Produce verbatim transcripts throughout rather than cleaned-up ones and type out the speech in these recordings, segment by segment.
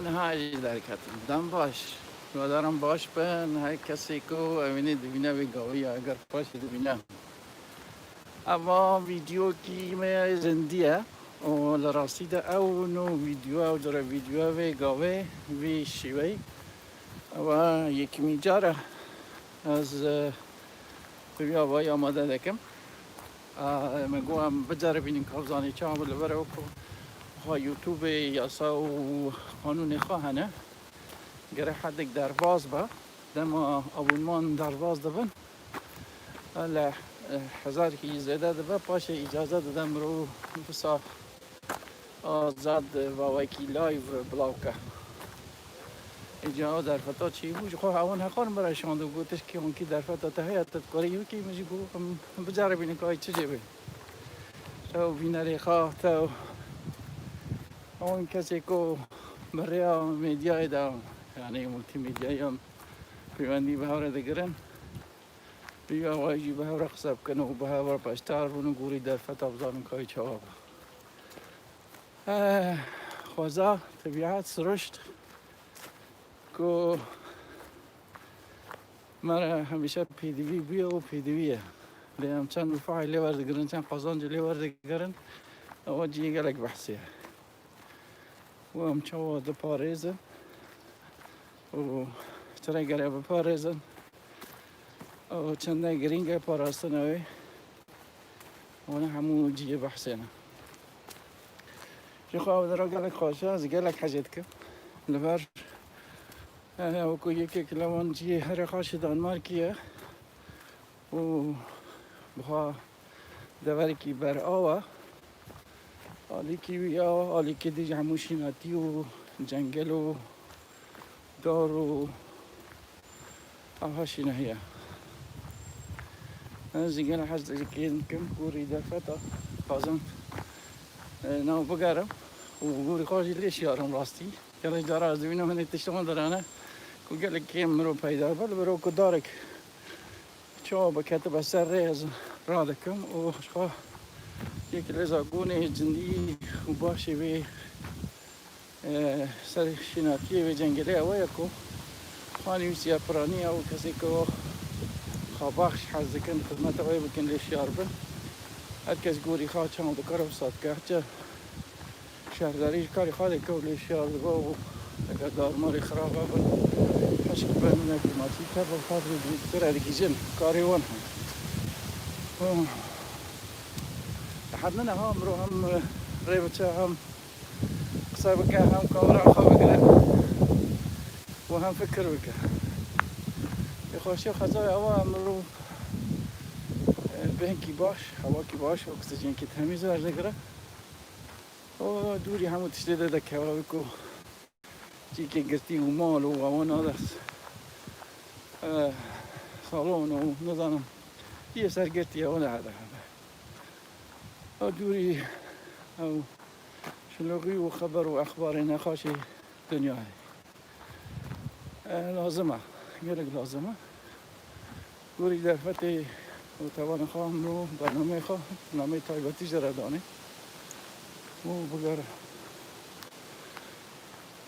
Niha ez jî derketim. Dem baş. Hiwadarım baş bin. Her kesê ku evînê dibîne vê gavî ya, eger paşê dibîne. Eva vîdiyokî me zindî ye. Û li rastî de ew no vîdiyo, ew cure vîdiyo vê gavê, vî şîveyî. Eva yekîmî car e. Ez, e, bi vî avayî amade dikim. E, me got em biceribînin ka bizanî çawa bi li vir e, wekî xwe YouTubeê yasa û qanûnê xwe hene. Gere hedek derbaz be. Dema abonman derbaz dibin, hele, e, hezar kî zêde dibe, paşê îcaze dide mirov wisa azad, e, va wekî live bilav ke. Îca ew derfeta çêbû, ji xwe hewin heqan min re şand û got, tişkî hûn kî derfeta te heye, te dikarî wekî, min jî got, em biceribînin ka çi jê bê. Tew bînerê xwe, tew hewin kesê ku bi rêya medyayê de, yanî multîmedyayê em peywendî bi hev re digirin. Bi vî awayî jî bi hev re qise bikin û bi hev re beşdar bin û gorî derfeta bizanin ka çawa be. Eh, xweza, tebîet, sirişt ku me re hemîşe pêdivî bûye û pêdivî ye. Lê em çend mifahê lê werdigirin, çend qazancê lê werdigirin, ewa cihê gelek behsê ye. Û em çawa diparêzin û çi re gere biparêzin û çende girîng e parastina wê. Wana hemû cihê behsê ne. Ji xwe ew dera gelek xweş e, ez gelek hezê dikim. Li ber, e, wekî yekek li wan cihê herê xweş ê Danmarkê ye. û buha deverekî ber aw e. Alîkî wî ya, alîkî dî ji hemû şînatî û cengel û dar û aha şînahî ye. Ez jî gel hez dikim gorî derfeta qazan, e, nav bigerim û gorî xwe jî lê şiyarim rastî. Gelek cara ez dibînim hinê tiştan dirane ku gelek kêm mirov peyda be, li ber ku darek çawa biketibe ser rê ez radikim û ji xwe yek lê zagonê cindî û başê vê, e, ser şînatiyê vê cengelê ew ye ku xanî wî siya piranî ye û kesê ku xwe baxş hez dikin, xizmeta wê bikin lê şiyar bin. Her kes gorî xwe çawa dikare wisa dike. Hece Şerdarî ji karê xwe dike û lê şiyar dibe û eger darmarê xirab hebin, hişk bin, ne kêmasî tevil xwe bi dîtir e dikîjin. Karê wan hene. Û li hemdine ha mirov hem rê biçe, hem qise bike, hem kamera xwe bigire û hem fikir bike. Ê xweşiya xwezayê ew e mirov, e, bêhnkî baş, hewakî baş, oksîjenkî temîz werdigire. Û dûrî hemû tiştê de dekeve wê ku cîkê girtî û mal û ewana dest, e, salon û nizanim ciyê sergirtî ye, wana hede hebe. Ew dûrî ew şilûxî û xeber û exbarê nexweşê dinyayê. E, lazim e, gelek lazim e. Gorî derfetê û tevanê xwe hemû bernameyê xwe, bernameyê taybetî ji re danê û biger,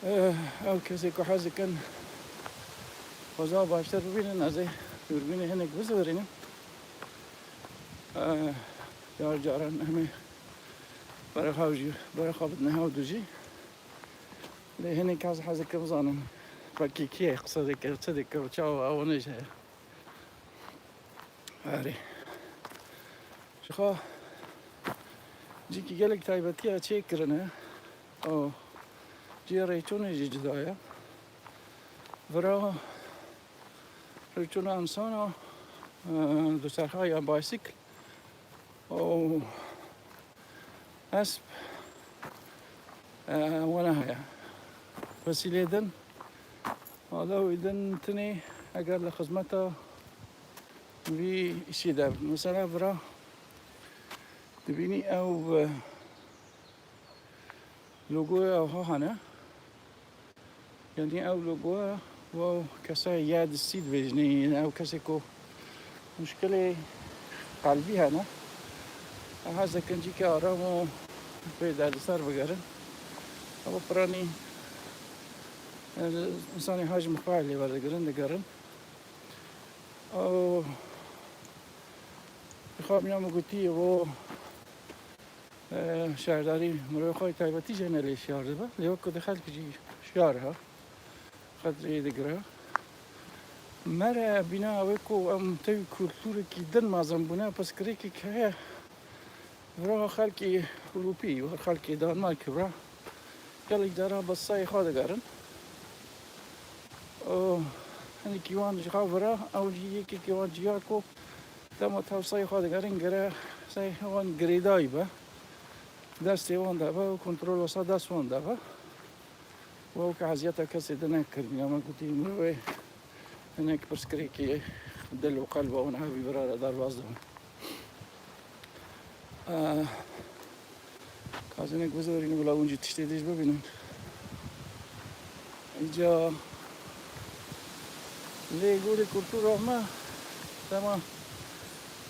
e, ew kesê ku hez dikin xweza baştir bibînin, ez ê dûrbînê hinek bizirînim. E, car caran em ê berê xwe jî, berê xwe bidine hev du jî. Lê hinek ez hez dikim bizanim wekî kê qise dike, çi dike û çawa ew ne jî heye. Erê. Ji xwe cîkî gelek taybetî ya çêkirine. Û cihê rêçûnê jî cuda ye. Vira rêçûna insana, e, duserha ya baysîkl û esp, e, wana heye. Wesîlê din, ala wî din tinê eger li xizmeta vî îşî de. Mesela vira dibînî ew, e, logoya ew ha hene. Yanî ew logoya ew kesê ya distî dibêjinê, yanî ew kesê ku muşkilê qelbî hene. Ew hez dikin cîkê aram û pê derdisar bigerin. Ew piranî Însanê hay ji min xwe lê werdigirin, digerin. Û xwe bîna min gotî, bo, e, şairdarî mirovê xwe taybetî jê ne lê şiyar dibe. Lê wek ku di xelkê jî şiyar e. Qedrê digire. Mere bîna wê ku em tevî kultûrekî din mezin bûne, pirsgirêkek heye. Vira xelkê Ewropî, vira xelkê Danmarkê vira gelek cara bi seyê xwe digerin. Û hinekî wan ji xwe vira, ew jî yekekî wan ciya ku dema tev seyê xwe digerin, gire seyê wan girêdayî be. Destê wan de be û kontrola ser dest wan de be. Û ew ke eziyeta kesê din nekir, bîna me gotî mirovê hinek pirsgirêkê dil û qelba wan hebî vira re derbas dibin. Ee, ka hinek bizorînin, bila hûn jî tiştê dî jî bibînin. Îca lê gorî kultûra me, dema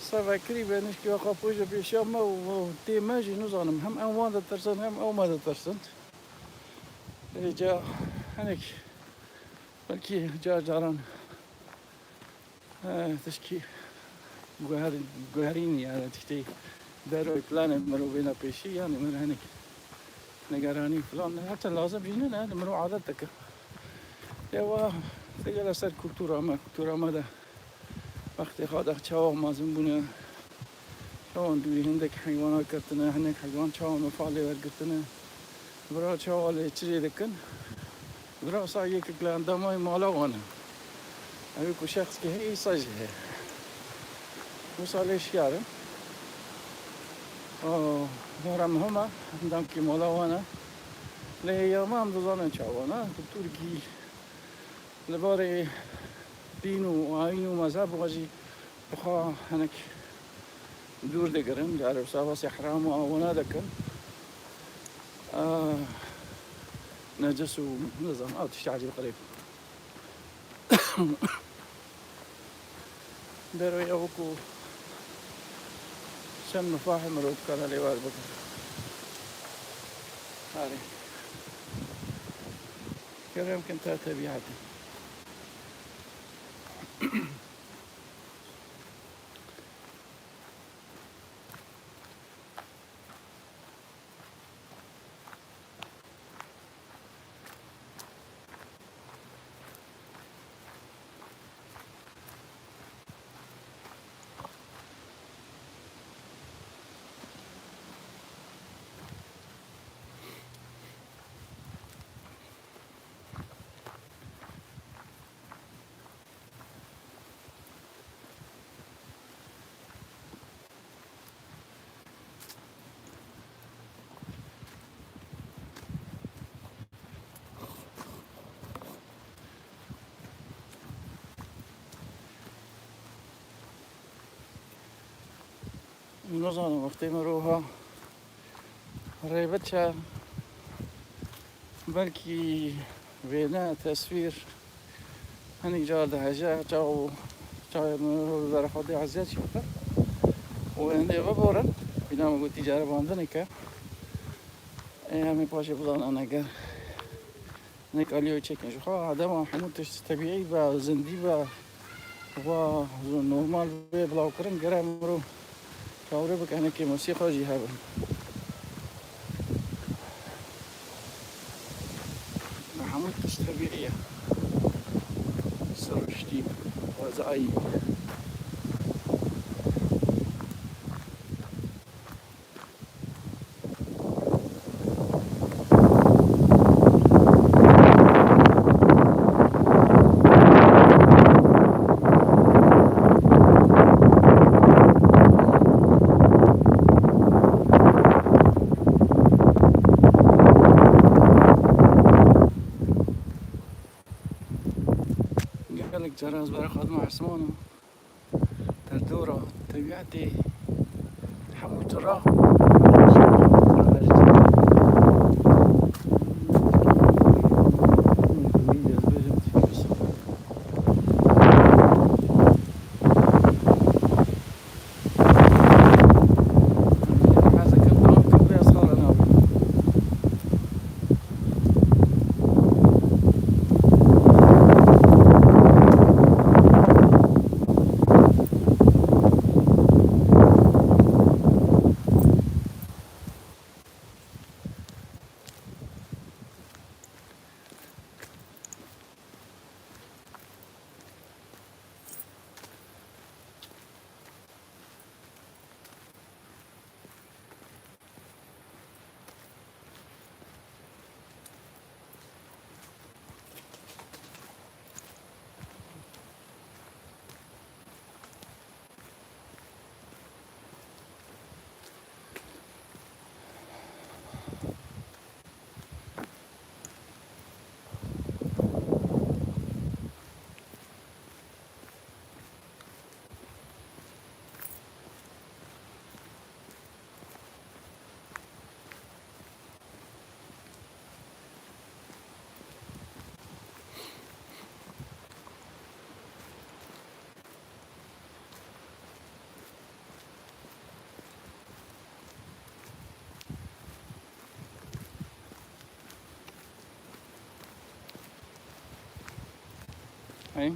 ser vekirî be, nişkî xwe pûje pêşiya me û tê me jî, nizanim, hem em wan ditirsin, hem ew me ditirsin. Îca hinek belkî car caran, e, tişkî guher-, guherînî, yani tiştê derve planê mirov bêne pêşî, yani min hinek nigeranî filan, heta lazim jî nîne, mirov adet dike. Lê wa tê gele ser kultûra me, kultûra me de wextê xwe de çawa mezin bûne, çawan dûrî hindek heywana ketine, hinek heywan çawa mifa lê wergirtine, vira çawa lê çi jê dikin. Vira sa yekek li endamay mala wan e. Ew ku şexskî heye, îsa jî heye. Wisa lê şiyar in. Û vira muhim e, endamkî mala wan e. Lê ya me em dizanin çawa ne. Kultûrkî li barê dîn û ayîn û mezheb wan jî bi xwe hinek dûr digirin, carê wisa basê heram û wana dikin. Ah, necis û nizam, ew tiştê ecêb xerîb. Derve ya wekî çend mifahê mirov dikare lê werbigirin. Erê. Kerem kin te tebîetê. Nizanim wextê mirov ha rê biçe, belkî wêne, teswîr, hinek car dihece, çaw, çawa mirov li ber xwe dê eziyet jî bike. Û hindê biborin, bîna min gotî ceribandinê ke. Ê, em ê paşê bizanin eger Nek alî ew çêkin. Ji xwe dema hemû tişt tebîî be, zindî be, xwe normal bê bilawkirin, gere mirov çaverê bike hinekî mûsîqa jî hebin. Hemû tişt tebîî ye. Siruştî, xwezayî. Gelek caran ez bera xwe dima esmanan. Derdora tebîetê hemû tira. Hey.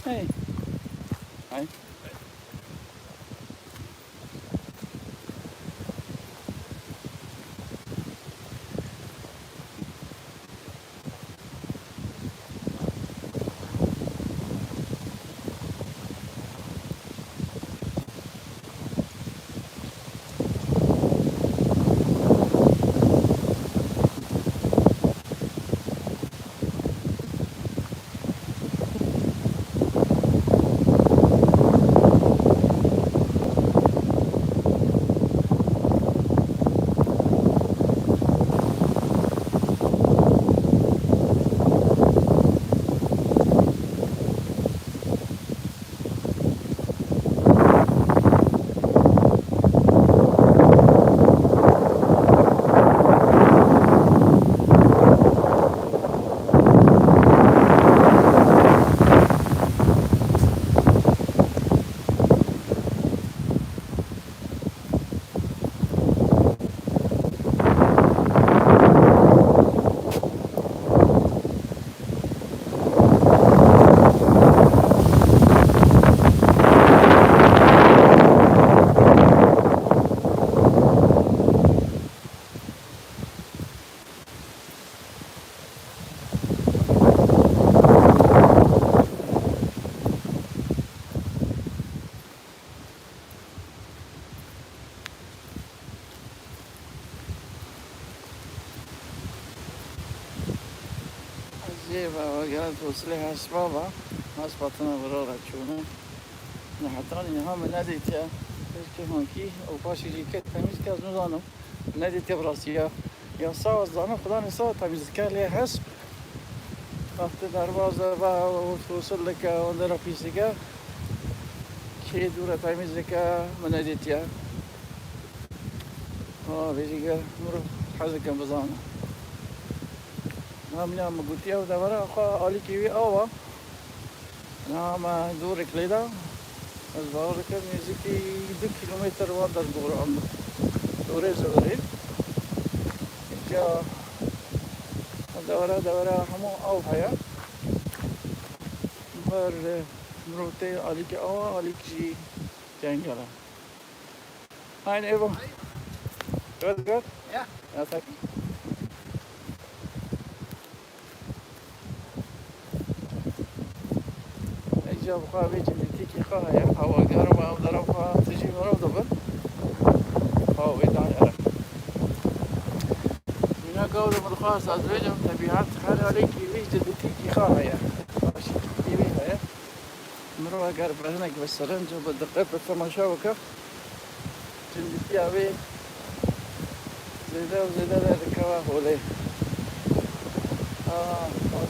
Hey. Hey. Ez ê ve vegerim, tosilê hespa ve, hespa tune vira re çûne. Ne hetanî niha min nedîtiye. Pêşkê hankî û paşê jî ket temîz ke ez nizanim. Nedîtiye bi rastî ya. Ya sawa zanim, Xudanê sawa temîz dike, lê hesp wextê derbaz de ve û tosil dike, wende re pîs dike. Kê dû re temîz dike, min nedîtiye. Ha, vê jî gel mirov hez dikin bizane. Namîna min gotiye, ew devera xwe alîkî wî awa. Na me dûrek lê da. Ez bawer dikim nêzîkî du kîlometre wan der dor andim. Dorê zivirî. Îca devera devera hemû aw heye. Her, e, mirov tê alîkî awa, alîk jî cengel e. Hi, neighbor. Good, good? Yeah. Yeah, thank you. Îca bi xwe vê cindîtîkî xwe heye. Hewa germ e, ew derew xwe tijî mirov dibin. Xwe wê danê re. Mîna gav de min dixwest ez bêjim, tebîet her alîkî wî cindîtîkî xwe heye. Başî wî heye. Mirov eger bi hinek bi serenc û bi diqet bi temaşe bike, cindîtiya wê zêde û zêde derdikeve holê. A, a,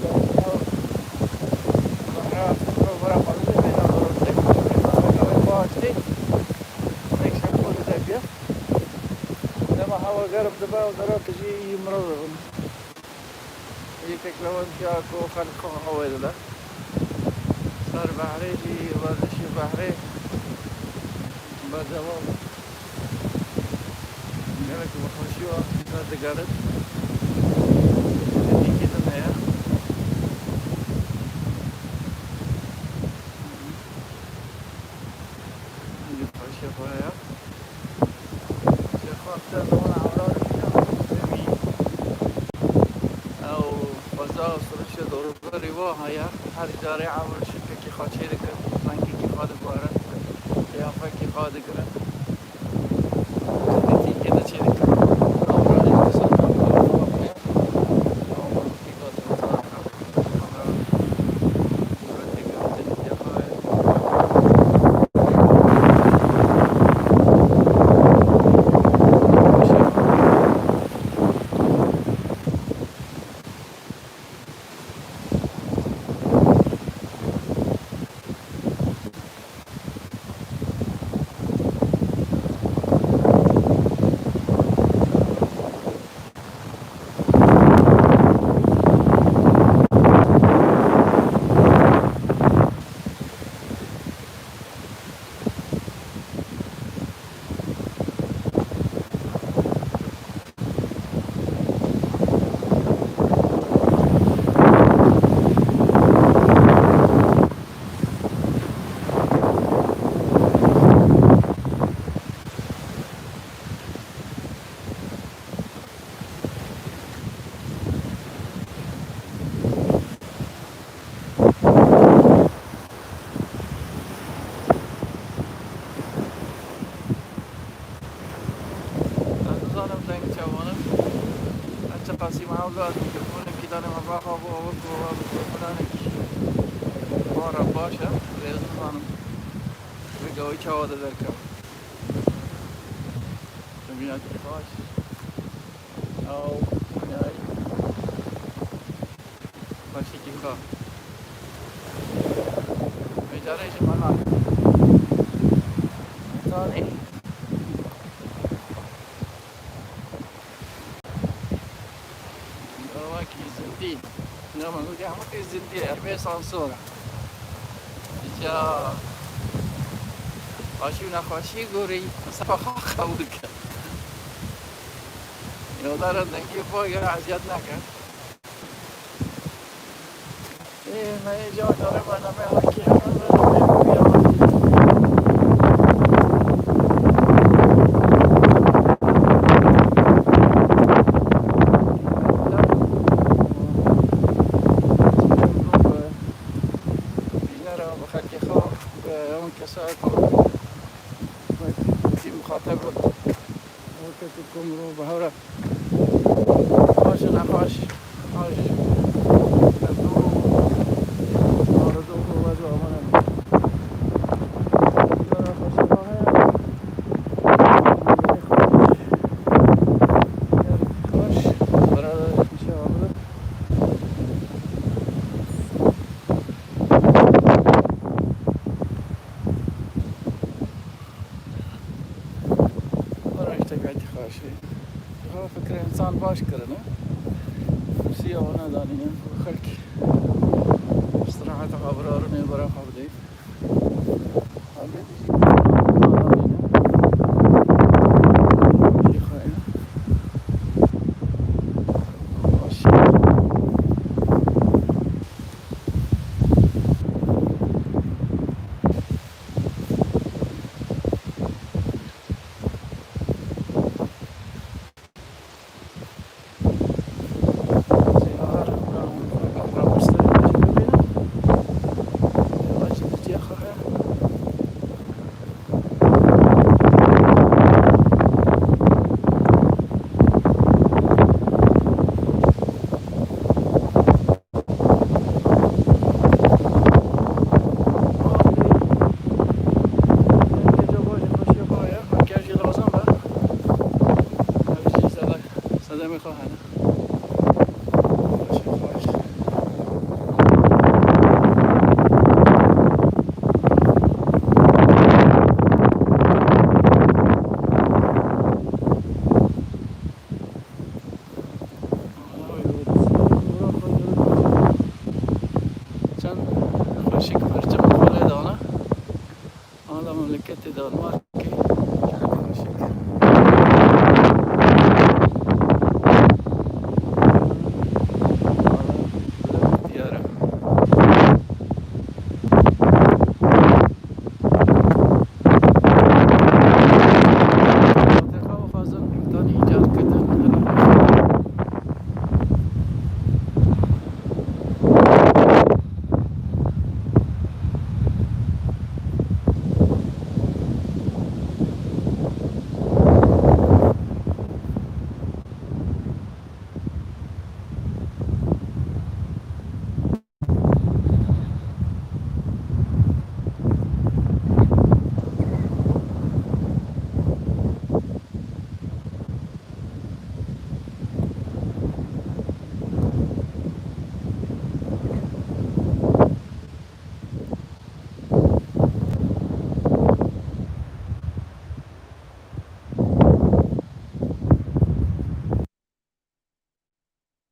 a, mirov xwe bêne mirov tê, mirov xwe bêne xwe tê, nek şev xwe zêde biye. Dema hewa germ dibe û dera tijî mirov dibin. Yekek li wan çiya ku xelk xwe hewê dide. Ser behrê jî, werzişê behrê berdewam e. Gelek bi xweşî ve digerin. Cindîkî din heye. Hindî xweşiya xwe heye. Ji xwe te li wan ewra dibîne, dibî ew xweza û sirişê dorûberî wa heye. Her carê ewil şikekî xwe çê dikin, rengekî xwe diguherin, qiyafekî xwe digirin. Dîtîkê de çê dikin. Ewra dî ser navê xwe heye. Sîma hewla ez mikrofonekî danê me baxa bo, ew ku ew mikrofonanekî para baş e, lê ez nizanim vê gawî çawa de derkeve. Tebîetî xweş. Ew, nayê. Xweşikî xwe. Vê carê jî me nake. Zanî. Gavakî zindî. Ya me gotiye hemû tê zindî, erbê sansor e. Îca xweşî û nexweşî gorî sefa xwe qebûl ke. Yoldaran dengê xwe ya eziyet neke. Ê, me ê ca carê bername wekî heman bername wekî heman. Bînera bi xelkê xwe, bi hemû kesa ku wekî muxateb bû. Weke tu ku mirov bi hev re xweş û nexweş, xweş, mezû, arado ku wez û amane. Bera xweşi xwe heye. Xweş, bera inşallah. Wara ji tebîetî xweşî. Ha fikirê însan baş kirine. Kursî ew nedanîne. Xelk istiraheta xwe birarinê bera xwe bidê. Xelk jî nedanîne. Jî xwe ye. Baş. Sedemê xwe hene. Çend xweşik perçem xwe lê dane. Ana memleketê Danmark.